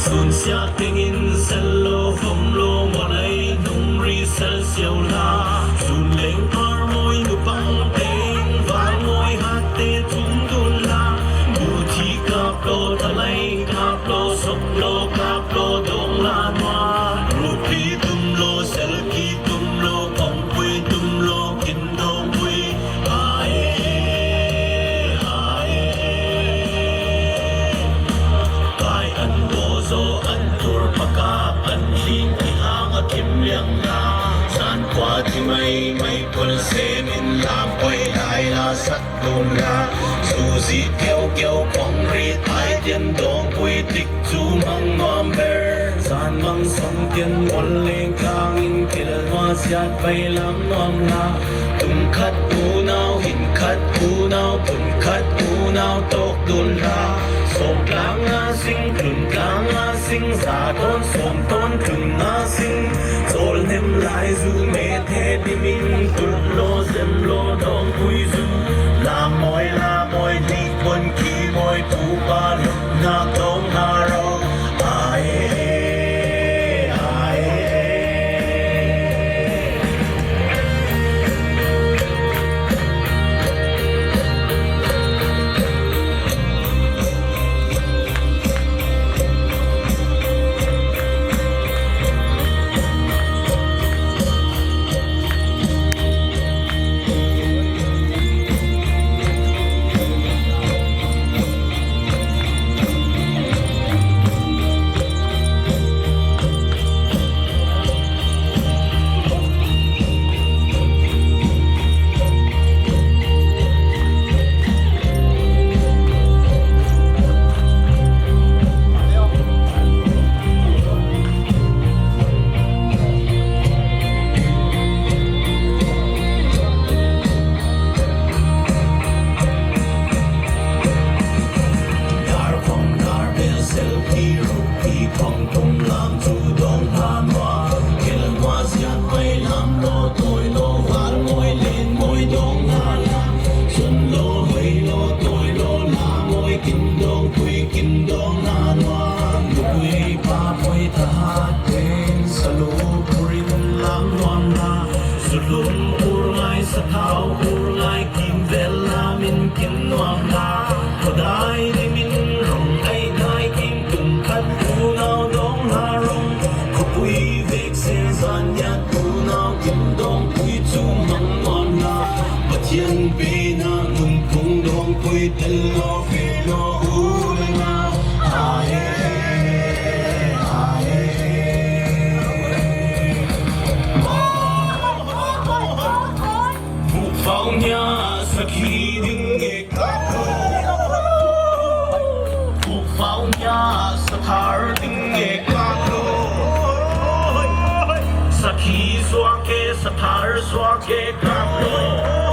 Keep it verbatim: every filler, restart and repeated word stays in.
Sunsia tengin sel lo, vom lo, mawlei nungri sel siau la. Sun leng par mawi nupang teng, val mawi hatte tum dun la. Buthi kap lo, thalai kap lo, sok lo, kap lo, dong la nua. Rupi tum lo, selki tum lo, kongpui tum lo, kin dong pui. Ai, ai. Kai an bo zo an tur pakap an hling ki hang a kim liang na. San kua ti mai mai pul semin lam poi lai la sat dum la. Suzi keu keu kong ri tai tian dong pui tik chu mang nuam ber. San mang song tian mol leng kang in kil ma siat pai lam nuam la. Tum khat unau, hin khat unau, pun khat unau, tok dun la. Som tlang a sing, tlun tlang a sing, za ton, som ton, tlun a sing. Zol nem lai zu, me the di min, tut lo, zem lo, dong pui zu. La moi, la moi, dik bon ki moi, pu pa, luk na, tong na ro. Ai, ai. Dar khong dar bel selfie rupi khong tum lam chu dong hlan wa. Kil wa siat pai lam lo toi lo val moi len moi dong hlan la. Sun lo hoi lo toi lo la moi kin dong pui kin dong hlan wa. Pui pa poi ta hat ten salu purin lam nuam la. Sulum ur ngai sathau ur ngai kim vel lamin kin nuam la. Khodai ni min rong ai ngai kim tum khat unau dong la rong. Khopui vek se zan yat unau kim dong pui chu mang nuam la. Pathian pe na mun pung dong pui tel lo pe lo u le na. Ai, ai. Buk fau nia sakhi ding e kak lo. Buk fau nia sathar ding e kak lo. Sakhi suak e sathar suak e kak lo.